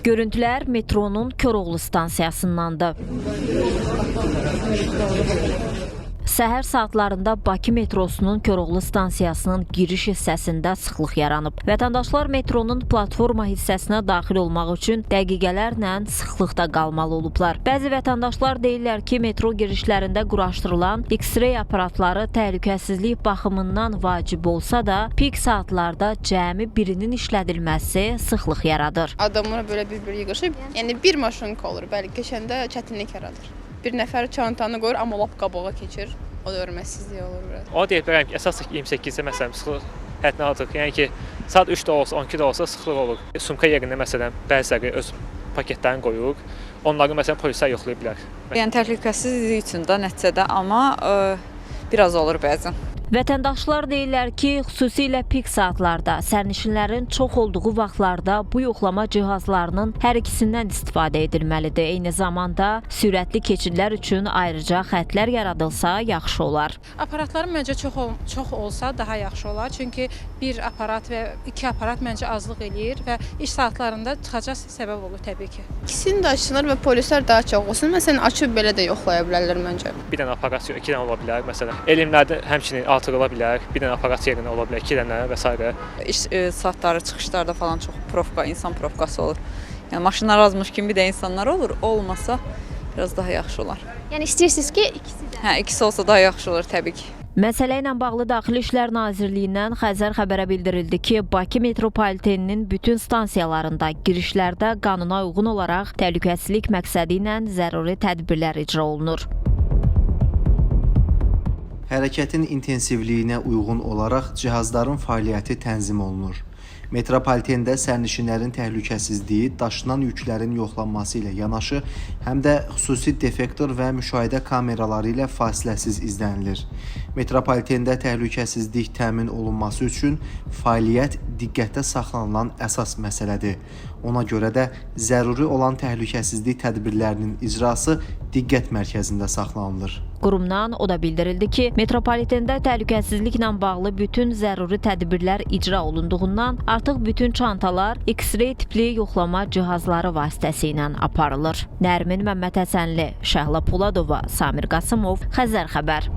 Görüntülər metronun Koroğlu stansiyasındandır. Səhər saatlarında Bakı metrosunun Koroğlu stansiyasının giriş hissəsində sıxlıq yaranıb. Vətəndaşlar metronun platforma hissəsinə daxil olmaq üçün dəqiqələrlə sıxlıqda qalmalı olublar. Bəzi vətəndaşlar deyirlər ki, metro girişlərində quraşdırılan X-ray aparatları təhlükəsizlik baxımından vacib olsa da, pik saatlarda cəmi birinin işlədilməsi sıxlıq yaradır. Adamlar belə bir-bir yığışıb. Yəni bir maşın olur, bəli, keçəndə çətinlik yaradır. Bir nəfər çantanı qoyur, amma lap qabağa keçir. O da hörmətsizlik olur biraz. Ona deyə bilərəm ki, əsas 28-də məsələn sıxlıq həddindən artıq. Yəni ki, saat 3 də olsa, 12 də olsa sıxlıq olur. Sumka yerinə məsələn bəziləri öz paketlərini qoyur. Onları məsələn polislər yoxlaya bilər. Yəni təhlükəsizlik üçün də nəticədə, amma biraz olur bəzən. Vətəndaşlar deyirlər ki, xüsusilə pik saatlarda, sərnişinlərin çox olduğu vaxtlarda bu yoxlama cihazlarının hər ikisindən istifadə edilməlidir. Eyni zamanda sürətli keçidlər üçün ayrıca xətlər yaradılsa yaxşı olar. Aparatların məncə çox olsa daha yaxşı olar. Çünki bir aparat və iki aparat məncə azlıq eləyir və iş saatlarında tıxaca səbəb olur təbii ki. İkisini də açsınlar və polislər daha çox olsun. Məsələn, açıb belə də yoxlaya bilərlər məncə. Bir dənə aparat yox, iki dənə ola bilər məsələn. Elmlərdə həmçinin artırıla bilər. Bir dənə aparat yerinə ola bilər, iki dənə və s. İş saatları çıxışlarda falan çox probka, insan probkası olur. Yəni maşınlar azmış kimi bir də insanlar olur. Olmasa biraz daha yaxşı olar. Yəni istəyirsiniz ki, ikisi də. Hə, ikisi olsa daha yaxşı olur təbii ki. Məsələ ilə bağlı Daxili İşlər Nazirliyindən Xəzər xəbərə bildirildi ki, Bakı metropoliteninin bütün stansiyalarında girişlərdə qanuna uyğun olaraq təhlükəsizlik məqsədi ilə zəruri tədbirlər icra olunur. Hərəkətin intensivliyinə uyğun olaraq cihazların fəaliyyəti tənzim olunur. Metropolitende sərnişinlərin təhlükəsizliyi daşınan yüklərin yoxlanması ilə yanaşı, həm də xüsusi defektor və müşahidə kameraları ilə fasiləsiz izlənilir. Metropolitende təhlükəsizlik təmin olunması üçün fəaliyyət diqqətdə saxlanılan əsas məsələdir. Ona görə də zəruri olan təhlükəsizlik tədbirlərinin icrası diqqət mərkəzində saxlanılır. Qurumdan o da bildirildi ki, metropolitende təhlükəsizliklə bağlı bütün zəruri tədbirlər icra olunduğundan artıq bütün çantalar X-ray tipli yoxlama cihazları vasitəsilə aparılır. Nərmin Məmmədhəsənli, Şəhla Poladova, Samir Qasımov, Xəzər xəbər.